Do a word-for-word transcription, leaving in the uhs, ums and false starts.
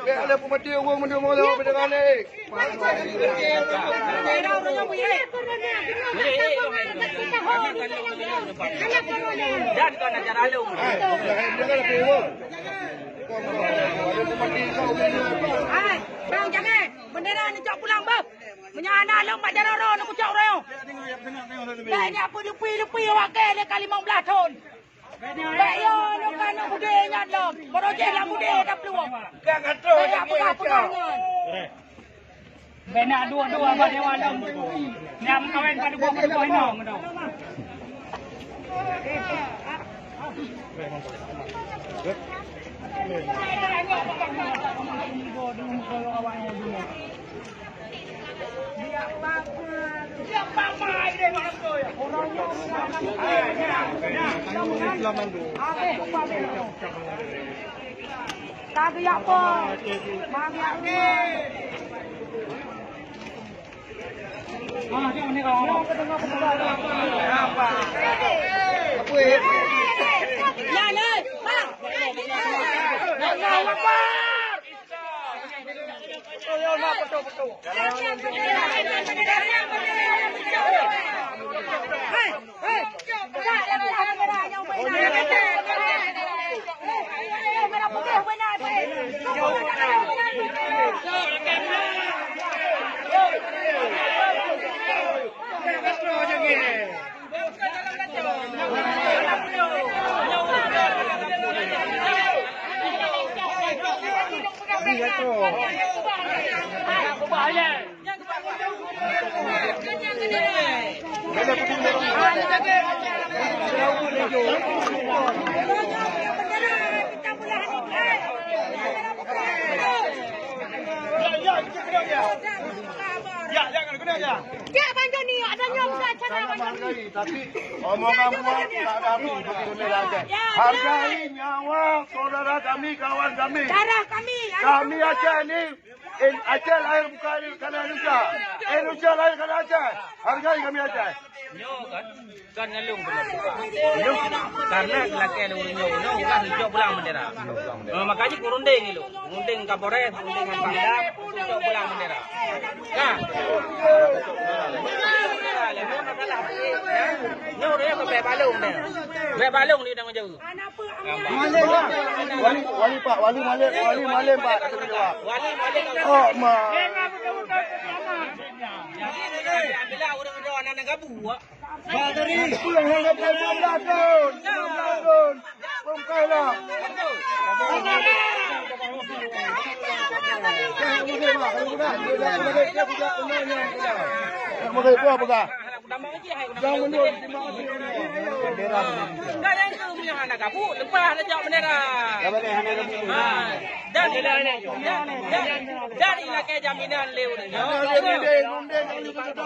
Bèk lé peumati ureueng meunyoe meulah bidang aneh. Hai, bang, jangan. Bendera neucok pulang, beuh. Meunyoe hana lôn bak jaroe droe neukucok uroe nyoe. Bèk nyak peuleupi-leupi awak kèe lé ka limong blaih thon. Bèk yo nyoe ka aneuk udé nyan lom. Barô jih lam udé taplueng. Bèk nyak peugah-peugah nyan. Bèk nyak duek-duek bak dewan lom. Nyak meukawen ka tuboh-tuboh inong. Ya, ya, kena, kena, ya. Cek Bang Joni, ada nyom ke acara Bang Joni? Tapi omongan buah tak ada habis bagi bendera Aceh. Hargai nyawa saudara kami, kawan kami. Darah kami, anak kami. Kami Aceh ni, in-, Aceh lahir bukan karena Indonesia. Indonesia lahir karena Aceh. Hargai kami Aceh. Nyoe kan, kan ngalung beuna. Nyoe karena lakèe lôn nyoe, nyoe udah hijau pulang bendera. Eh, makanya kurundeng ni lo. Rundeng Kapolres, rundeng ngon Pangdam, untuk pulang bendera. Nah. Nyoe dia ke bèk balong dia. Bèk balong dia tanggung jawab. Wali, wali, Pak, wali Malem, wali Malem, Pak. Wali Malem. Oh, ma. Bila ureueng-ureueng anak-anak gabu, Pak. Pulang lima belas tahun, lima belas tahun. Belum kalah. Jangan mundur, jangan mundur. Jangan mundur. Enggak, yang itu punya anak gabu, lepas aja bendera. Ha. Dan, dan, dan, dan, dan ilakèe jaminan lé ureueng nyoe. Ada rundeng, rundeng, rundeng.